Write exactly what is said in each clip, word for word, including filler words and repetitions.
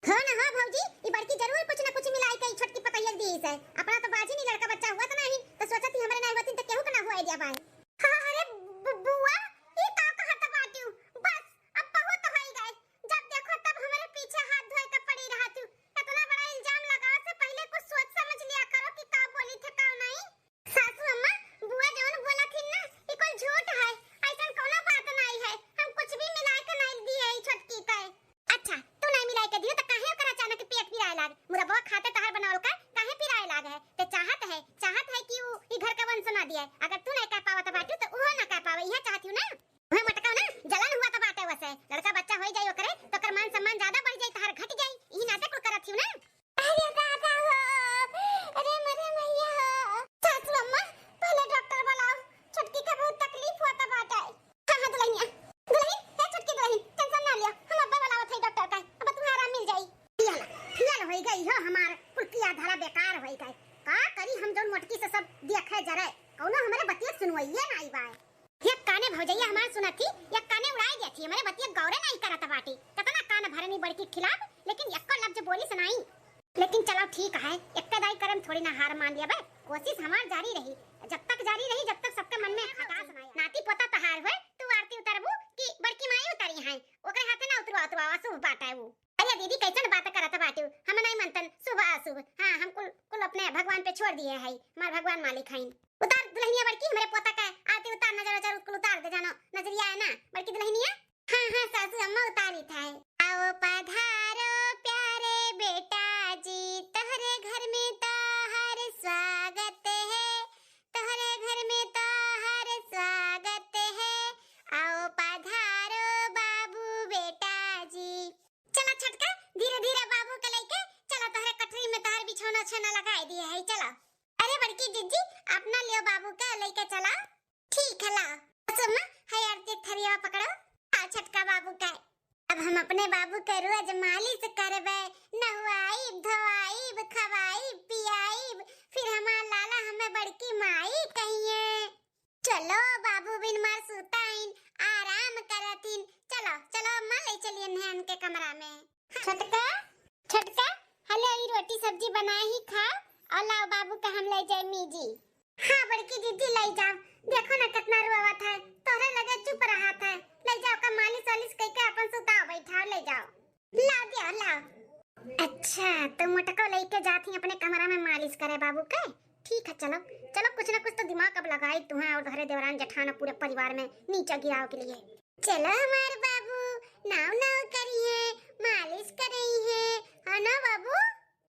हो ना हो भौजी, ई बड़की जरूर कुछ ना कुछ मिलाई के ई छोटकी पतोहिया के दीस है। अपना तो बाझिन ही लड़का बच्चा हुआ तो नहीं, तो सोचत ही हमरे नहीं होतिन तो केहू के ना हुआ दिया बाय। हाँ, अरे बु-, बुआ, ई का कहत बाटिउ? बस, अब बहुत होई गए। जब देखो तब हमरे पीछे हाथ धोए के पड़ी रहतिउ। इतना बड़ा इल्जाम लगावे से पहले कुछ सोच समझ लिया करो कि का बोली थे का नहीं। सासू अम्मा, बुआ जौन बोला थी ना, ई कुल झूठ है। ऐसन कोनो बात नहीं है। हम कुछ भी मिला के नहीं दिए ई छोटकी के। अच्छा, तू नहीं मिला के दियो तो काहे ओकर अचानक पेट पिराए लाग? मुरब्बा खाते तहार बनावल का काहे पिराए लाग है? ते चाहत है, चाहत है कि ऊ ई घर का वंश ना दिए। अगर तू नहीं कह पावत बाटू तो उहो ना कह पावे, इहे चाहती हूँ ना। उहे मटका ना जलन हुआ तो बाटे वसे। लड़का बच्चा होई जाई ओकरे तो ओकर मान सम्मान ज्यादा बढ़ जाई, तहार घट जाई। ई नाटक कुल करत हूँ ना। अरे दादा हो, अरे मरे मैया हो। सासू अम्मा, पहले डॉक्टर बुलाओ, छोटकी का बहुत तकलीफ हुआ तो बाटे। हाँ, हाँ, दुल्हनिया। दुल्हन, हे छोटकी दुल्हन, टेंशन ना लिया, हम अब्बे बुलावत हई डॉक्टर का, अब तुम्हें आराम मिल जाई। फियल, फियल होई गई हो हमार, कुल किया धरा बेकार होई गए। का करी हम जौन मोटकी से सब देखे जरे, कौनो हमरे बतिया सुनवइये ना आई बाय। एक काने भौजैया हमार सुनत ही, एक काने उड़ाई देत ही, हमरे बतिया गौरे नहीं करत बाटी। कतना कान भरनी बड़की खिलाफ, लेकिन एको लफ्ज बोली से नाई। लेकिन चलो ठीक है, एक्के दाई करम थोड़ी ना हार मान लिया बे। कोशिश हमार जारी रही, जब तक जारी रही, जब तक सबके मन में खटास ना आए। नाती पोता तहार होए, तू आरती उतरबू कि बड़की माई उतरी हैं, ओकरे हाथे ना उतरवा, उतरवा, अशुभ बात है वो। अरे दीदी, कैसन बात करत बाटू? हम नहीं मनतन, शुभ अशुभ। हाँ, हम कुल, कुल अपने भगवान पे छोड़ दिए है, हमार भगवान मालिक हैं। उतार दुल्हनिया बड़की, हमरे पोता का आरती उतार, नजर, नजर कुल उतार दे, जानो नजरिया है ना बड़की दुल्हनिया। हाँ, हाँ, सासू अम्मा उतारी था। आओ पधारो प्यारे बेटा जी, तोहरे घर में तोहर स्वागत है, तोहरे घर में तोहर स्वागत है। आओ पधारो बाबू बेटा जी। चला छोटका, धीरे धीरे बाबू के लेके चला, तोहरे कटरी में तोहर बिछौना उछौना लगाए दिए है, चला। अरे बड़की जिज्जी, अपना लियो बाबू के लेके चला। ठीक है, लाओ। बस अम्मा, है आरती थरिया पकड़ो। आ छोटका बाबू का। अब हम अपने बाबू के रोज मालिश करबे, नहवाइब, धोवाइब, खवाइब, पियाइब, फिर हमार लाला हमें बड़की माई कहिए। चलो, बाबू बिन मार सुताइन, आराम करतिन। चलो, चलो अम्मा, ले चलिए नहन के कमरा में। छोटका, छोटका, हले ई रोटी सब्जी बनाए ही खाओ और लाओ बाबू का हम ले जाए मीजी। हाँ बड़की दीदी, ले जाओ। देखो ना कितना रोवत है, तोहरे लगे चुप रहत है। ले जाओ का मालिश वालिश कइके अपन सुताओ बैठाओ, ले जाओ। लाओ दिया, लाओ। अच्छा, तो मोटको लेके जात ही अपने कमरा में मालिश करे बाबू के। ठीक है, चलो, चलो, कुछ ना कुछ तो दिमाग अब लगाई तुहें और तोहरे देवरान जेठान और पूरे परिवार में नीचे गिराव के लिए। चलो हमार बाबू, नाव नाव करी है, मालिश कर रही है, है ना बाबू?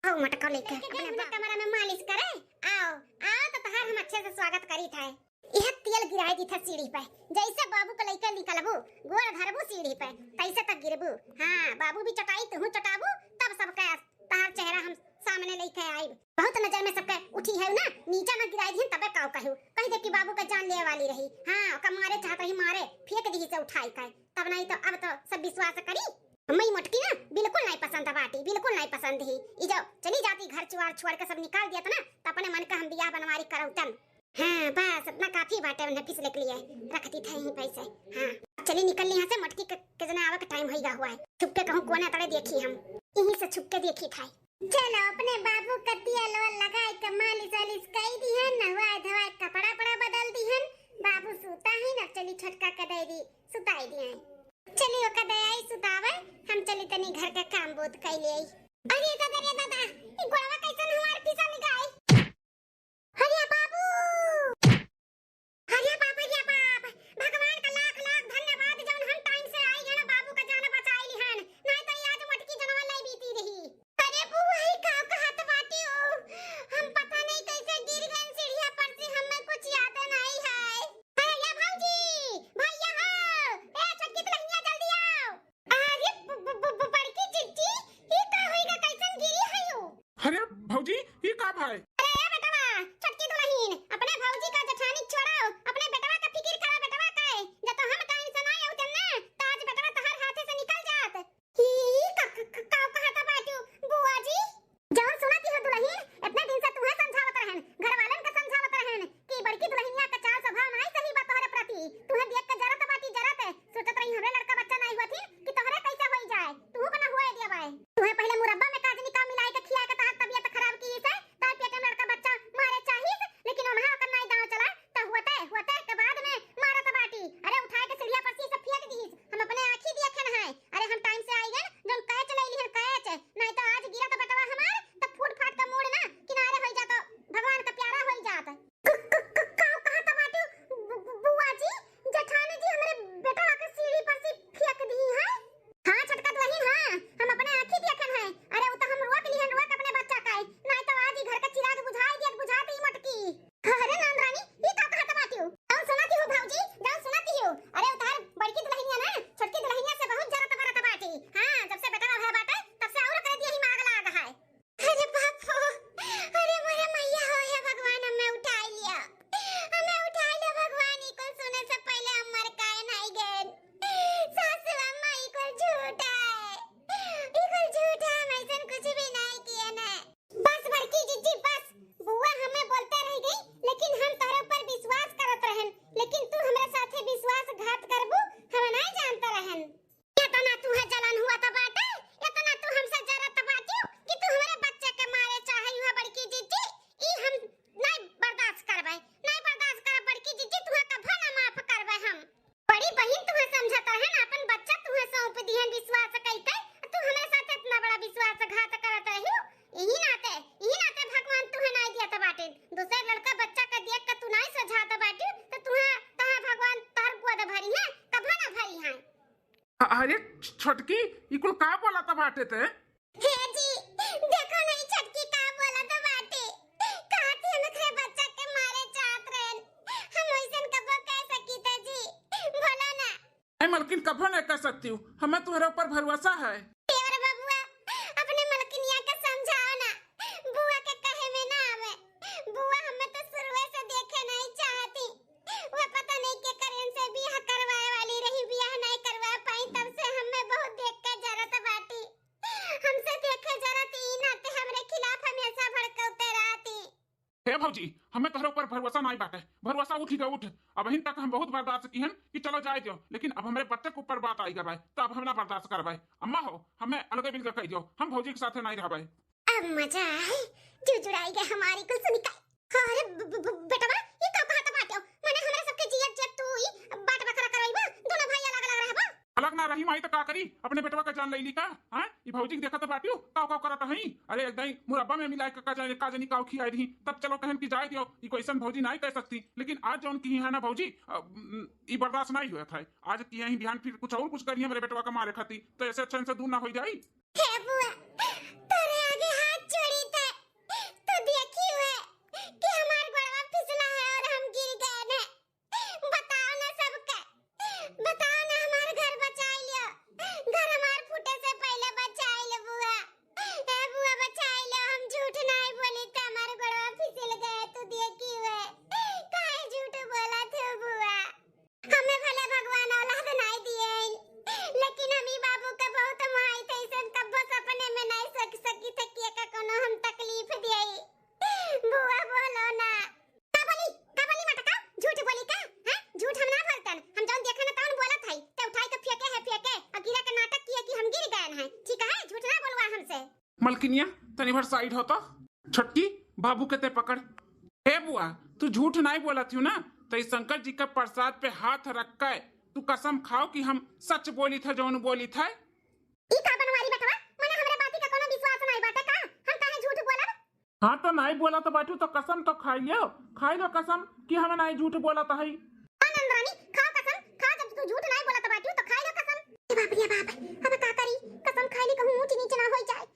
आओ मोटको लेके अपने अपने बा- कमरा में मालिश करे। आओ, आओ तो तहार हम अच्छे से स्वागत करी था। यह तेल गिराए दी था सीढ़ी पे, जैसे बाबू को लेके निकलबू, गोड़ धरबू सीढ़ी पे, तैसे तक गिरबू। हाँ, बाबू भी चटाई, तुहू चटाबू, तब सबके तहार चेहरा हम सामने लेके आइब। बहुत नजर में सबके उठी है ना, नीचे में गिराई दिहन तबे काऊ कहू, कही दे कि बाबू का जान लेवे वाली रही। हाँ, ओका मारे चाहत रही, मारे फेंक दी से उठाई के, तब नहीं तो अब तो सब विश्वास करी। मई मोटकी ना बिल्कुल नहीं पसंद बाटी, बिल्कुल नहीं पसंद ही। ई जो चली जाती घर चुआर छोड़ के सब निकाल दिया था ना, तो अपने मन का हम बियाह बनवारी करौतन। हाँ, बस इतना काफी बाटे, उन्हें फीस लेके लिए रख दी था यहीं पैसे। हाँ, चली निकल यहाँ से, मोटकी के, के जने आवे के टाइम होइगा हुआ है। छुप के कहूँ कोने तले देखी हम, यहीं से छुप के देखी था। चलो अपने बाबू का तेल वेल लगाए के मालिश वालिश कई दिहन, नहवाए धोवाए कपड़ा पड़ा बदल दिहन। बाबू सूता ही ना, चली छोटका के दे दी, सुताई दिए। चली ओका दे आई सुतावे, हम चली तनी घर का काम बहुत कई ले आई। अरे दादा रे दादा, ई गोड़वा कैसन हमार फिसल गई। अरे बाबू, अरे बाप रे बाप, भगवान का लाख लाख धन्यवाद जौन हम टाइम से आई गए, बाबू का जान बचाई लिहन, नहीं तो ई आज मोटकी जनवा लाई बीती रही। अरे बुआ, ई का कहत बाटी हो? हम पता नहीं कैसे गिर गए सीढ़िया पर से, हमें कुछ याद नहीं है। अरे या भौजी, भैया हो, ए छोटकी दुल्हनिया जल्दी आओ। अरे ब-, ब-, ब-, ब-, बड़की जिज्जी, ई का होइगा, कैसन गिरी है यू? अरे भौजी, ई का भाई? अरे ए बेटवा, छोटकी दुल्हन, अपने भौजी का जेठानी छोड़ो, अपने बेटवा का फिकिर करा, बेटवा का है। जब तो हम टाइम से ना आउतन ना, तो आज बेटवा तोहर हाथे से निकल जात। ई का, का, का, का कहता बाटू, बुआ जी? जौन सुनत ही हो दुल्हन, इतने दिन से तुहे समझावत रहन, घर वालन का समझावत रहन कि बड़की दुल्हनिया का चाल स्वभाव नाई सही बा तोहरे प्रति। तुहे देख के जरत बाटी, जरत। सोचत रही हमरे लड़का बच्चा नाई हुआ थी कि तोहरे कैसे होई जाए, तुहू का ना हुआ दिया बाए। तुहे पहले त बाटे, इतना तू हमसे जरत बाटियो कि तू हमरे बच्चे के मारे चाहे हुआ बड़की जिज्जी, ई हम नहीं बर्दाश्त करबे, नहीं बर्दाश्त करब बड़की जिज्जी, तुहा कभो ना माफ करबे हम। बड़ी बहिन तुहा समझत रहे ना, अपन बच्चा तुहा सौंप दिहन विश्वास कइके, तू हमरे साथ इतना बड़ा विश्वासघात करत रही हो। यही नाते, यही नाते भगवान तुहा नहीं दियत बाटे। दूसरे लड़का बच्चा का देख के तू नहीं सझात बाटे, तो तुहा, तहा भगवान तहर गोद भरी है, कभो ना भरी है। अ-, अरे छ-, छोटकी, ई कुल का बोलत बाटे ते? हे जी, देखो नहीं छोटकी का बोलत बाटे। कहत ही हम एकरे बच्चा के मारे चाहत रहन। हम ओइसन कबो कह सकी थे जी। बोलो ना। नहीं मलकिन, कबो नहीं कह सकती हूँ। हमें तुम्हारे ऊपर भरोसा है। देवर बबुआ, अपने मलकिनिया के समझाओ ना। बुआ के कहे में ना आवे। बुआ हमें तो शुरुए से देखे नहीं चाहती। वो पता नहीं के करेन से बियाह करवाए वाली रही, बियाह नहीं करवा पाई, तब से हमें बहुत देख के जरत बाटी। हमसे देखे जरत ई नाते हमरे खिलाफ हमेशा भड़कौते रहती। हे भौजी, हमें तोहरे ऊपर भरोसा नहीं बाटे। भरोसा उठ गए, उठ। अबहिन तक हम बहुत बर्दाश्त किहन कि चलो जाए दियो, लेकिन अब हमरे बच्चे के ऊपर बात आई गए, तो अब हम ना बर्दाश्त करबे। अम्मा हो, हमें अलगे बिलगे कह दियो, हम भौजी के साथे नहीं रहबे। अब मजा आए, जुजुड़ाई गए हमारी कुल सुनिका। अरे ब-, ब-, ब-, बेटवा, ये का कहत बाटे? माने हमरा सबके जियत जियत तू ई बाट बखरा करइबा? दोनों भाई अलग अलग रहबा? अलग ना रही माई, तो का करी? अपने बेटवा का जान लइली का? हाँ, ई भौजी के देखत बाटियो, काव काव करत हई। अरे एक दाई मुरब्बा में मिलाए के का जाने, का जानी काव खियाई रही, तब चलो कहन कि जाए दियो, ई कोइसन भौजी नाई कह सकती। लेकिन आज जौन की है ना भौजी, अ, उम, ई बर्दाश्त नहीं होत है। आज की यही बिहान फिर कुछ और कुछ करिए मेरे बेटवा का मारे खाती, तो ऐसे अच्छा इनसे दूर ना हो जाई। हे बुआ, तोरे आगे हाथ जोड़ी थे, तो देखी हुए कि हमार गोड़वा फिसला है और हम गिर गए हैं। बताओ ना सबके, बताओ ना, हमार घर बचाई लियो। घर हमार फूटे से पहले बचाई ले बुआ। ए बुआ, बचाई ले, हम झूठ नहीं बोली थे, हमार गोड़वा फिसल गए, तू देखी हुए। काहे झूठ बोला थे बुआ? हमें भले भगवान औलाद नहीं दिए, लेकिन हम ई बाबू के बहुत माई थे, ऐसन कब्बो सपने में नहीं सोच सकी थे कि एका कोनो हम तकलीफ दिए। बुआ बोलो ना। का बोली? का बोली मटका? झूठ बोली का? हैं? झूठ हम ना बोलतन। हम जौन देखे ना तौन बोलत हई। ते उठाई के फेंके है, फेंके। और गिरे के नाटक किए कि हम गिर गए हैं। ठीक है? झूठ ना बोलवा हमसे। मलकिनिया, तनी भर side हो तो। छोटकी, बाबू के ते पकड़। ए बुआ, तू झूठ नाई बोलत हूँ ना, तो इस शंकर जी के प्रसाद पे हाथ रख के तू कसम खाओ कि हम सच बोली थे, जौन बोली थे। ई का बनवारी बेटवा? मने हमरे बाती का कोनो विश्वास नाई बाटे का? हम काहे झूठ बोलब? हाँ, तो नाई बोलत बाटू तो कसम तो खाई लियो, खाई लो कसम कि हम नाई झूठ बोलत हई। हाँ नंदरानी, खाओ कसम, खाओ, जब तू झूठ नाई बोलत बाटू तो खाई लो कसम। ए बाप रे बाप, अब का करी? कसम खाई ली कहूँ ऊंच नीच ना होई जाए।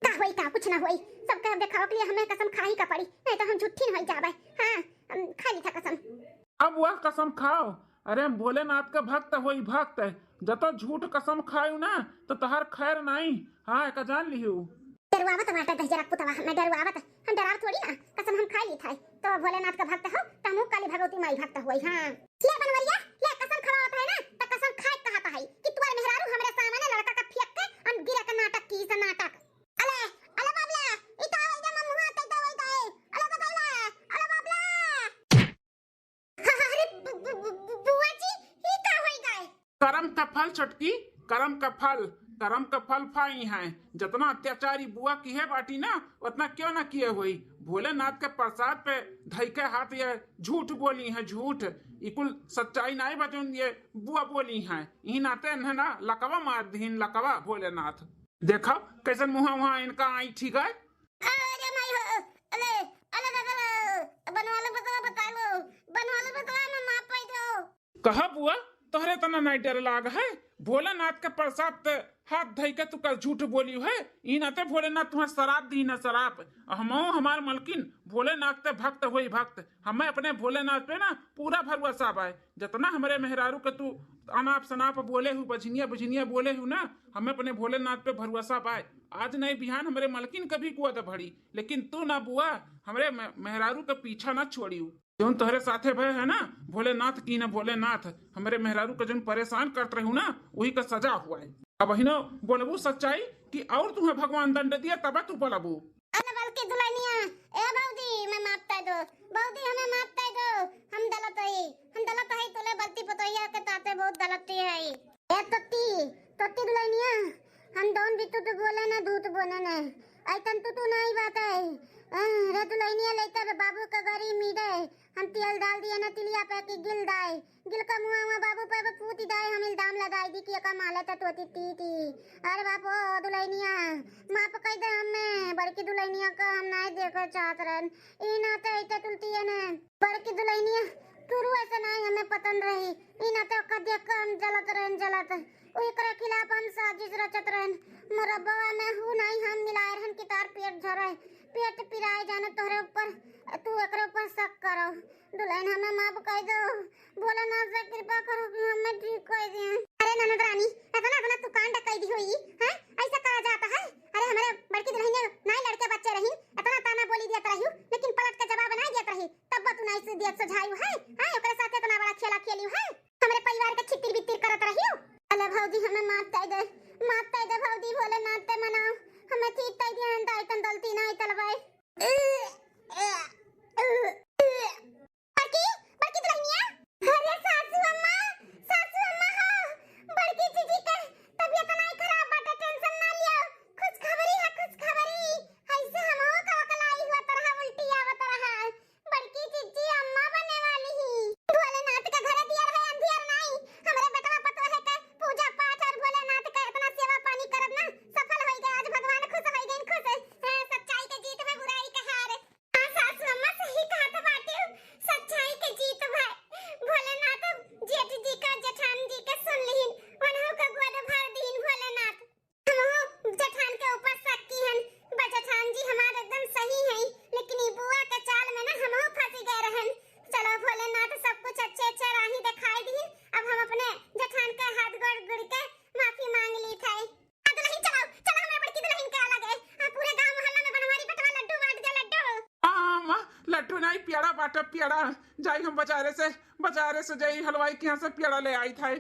का होई का, कुछ ना होई, सबके अब देखावे के लिए हमें कसम खाई का पड़ी, नहीं तो हम झूठी न होई जाबे। हाँ, हम खा ली था कसम। अब वह कसम खाओ, अरे हम भोलेनाथ के भक्त होई भक्त, जतो झूठ कसम खायू ना तो तहार खैर नाई। हाँ, एका जान लिहू। डरवावत बाटे दहिजरा पुतवा, हमें डरवावत, हम डराव थोड़ी ना, कसम हम खाई ली था। तो भोलेनाथ का भक्त हो, तो हमहू काली भगवती माई भक्त होई। हाँ, ले बनवरिया, ले कसम खवावत है ना, तो कसम खाए कहत है कि तुअर मेहरारू हमरे सामने लड़का का फेंक के अन गिरे का नाटक की से नाटक। अले, अले बाबला, ई का होई गा मम्मुआ, तै तो होई गा, ए। अले बताइला, अले बाबला। अरे, बु-, बु-, बु-, बु-, बुआ जी, ई का होई गा? करम का फल छोटकी, करम का फल, करम का फल फाई है। जतना अत्याचार ई बुआ किहे बाटी ना, उतना क्यों ना किहे होई। भोलेनाथ के प्रसाद पे धई के हाथ ये झूठ बोली है, झूठ। ई कुल सच्चाई नाई बा जौन ये बुआ बोली है। ई नाते इन्हें ना लकवा मार दीन, लकवा भोलेनाथ। देखो, कैसन मुँह वहाँ इनका आई ठीक है। अरे माई हो, अले, अले दादा, बनवाले बतला बता लो, बनवाले बतला में माफ पाई दो। कहा बुआ, तोहरे तना नहीं डर लाग है? भोलेनाथ के प्रसाद ते हाथ धई के तू कल झूठ बोली है। ई नाते भोलेनाथ तुम्हें शराप दी ना, शराप। हमो हमार मलकिन भोलेनाथ ते भक्त होई भक्त। हमें अपने भोलेनाथ पे ना पूरा भरोसा बा। जतना हमरे मेहरारू के तू अनाप शनाप बोले हु, बझनिया बझनिया बोले हु ना, हमें अपने भोलेनाथ पे भरोसा बा। आज नहीं बिहान हमरे मलकिन के भी गोद भरी, लेकिन तू ना बुआ, हमरे मे-, मेहरारू के पीछा ना छोड़ियो। जौन तोहरे साथे भय है ना, भोलेनाथ की ना भोलेनाथ, हमरे मेहरारू के जौन परेशान करत रहू ना, वही का सजा हुआ है। अब हिनो बोलबू सच्चाई कि और तुम्हें भगवान दंड दिया, तब तू बोलबू। अरे बल्कि दुल्हनिया, ए भौजी, मैं माफ कर दो। भौजी, हमें माफ कर दो। हम गलत हई, हम गलत हई, तोले बल्ती पतोहिया के ताते बहुत गलती है। ए तोती, तोती दुल्हनिया, हम दोन बितु तो बोले ना, दूत बोले ना। ऐतन तू तू नहीं बात है। अह, रे दुलहिनिया लेते बे बाबू का गरी मीदे। हम तेल डाल दिए ना तिलिया पे कि गिल दाए। गिल का मुआ हुआ बाबू पे बे पूती दाए, हम इल्जाम लगाई दी कि एका माले त तोती ती ती। अरे बापो दुलहिनिया, माफ कई दे हमें। बड़की दुलहिनिया का हम नहीं देखे चाहत रहन। ई नाते ऐते तुलती है ना। बड़की दुलहिनिया, तुरु ऐसे नहीं हमें पतन रही। ई नाते ओका देख के हम जलत रहन, जलत। ओकरे खिलाफ हम साजिश रचत रहन। मुरब्बा में हू नहीं हम मिलाए रहन कि तार पेट झरे, पेट पिराए जाने तोहरे ऊपर, तू एकरे ऊपर शक करो। दुलहिन हमें माफ कर दो, भोलेनाथ से कृपा करो कि हमें ठीक कर दें। अरे ननद रानी, इतना, इतना तू कांड कर दी हुई, हैं? ऐसा करा जाता है? अरे हमारे बड़की दुलहिन नहीं लड़के बच्चे रही, इतना ताना बोली दिया रही, लेकिन पलट के जवाब नहीं दिया रही, तब तू नहीं से दिया सझाई है, हैं? ओकरे साथ इतना बड़ा खेला खेली है। हमरे परिवार के छितिर बितिर करत रहियो। अले भौजी, हमें माफ कर दे, माफ कर दे भौजी, भोलेनाथ ते मनाओ, हमें ठीक कर दिया, हम दाई तन गलती ना आई तलवाई। बड़की, बड़की दुलहिनिया। अरे सासू अम्मा, सासू अम्मा हो, बड़की जीजी के तबीयत नहीं खराब बाटे, टेंशन ना लियो, खुशखबरी है, खुशखबरी। ऐसे हमहू का ओकलाई हुआ तरह उल्टी आवत रहा। बड़की जीजी अम्मा बने वाली ही। भोलेनाथ का घर दियर है, अंधियर नाई। हमरे बेटवा पतोहे के पूजा पाठ और भोलेनाथ का इतना सेवा पानी करब ना, सफल होई गए। आज भगवान खुश होई गए, खुश। हाँ, सच्चाई के जीत में बुराई का हार। हाँ, सासू अम्मा सही कहत बाटे, सच्चाई के जीत भाई। भोलेनाथ जेठ जी का, जेठान जी के सुन लिहिन, उन्हों का गोद भर दीन भोलेनाथ। हमहू जेठान के ऊपर शक की हन, बा जेठान जी हमार एकदम सही हैं, लेकिन ई बुआ के चाल में ना हमहू फंसी गए रहन। चलो भोलेनाथ सब कुछ अच्छे अच्छे राही दिखाई दी। अब हम अपने जेठान के हाथ गोड़ गिर के माफी मांग ली थे। आ दुलहिन चलो, चलो हमरे बड़की दुलहिन के अलग है। आ पूरे गांव मोहल्ला में बनवारी बटवा लड्डू बांट दे लड्डू। आ अम्मा, लड्डू नहीं, पेड़ा बांटो पेड़ा। जाई हम बाजारे से, बाजारे से जाई हलवाई के यहाँ से पेड़ा ले आई था।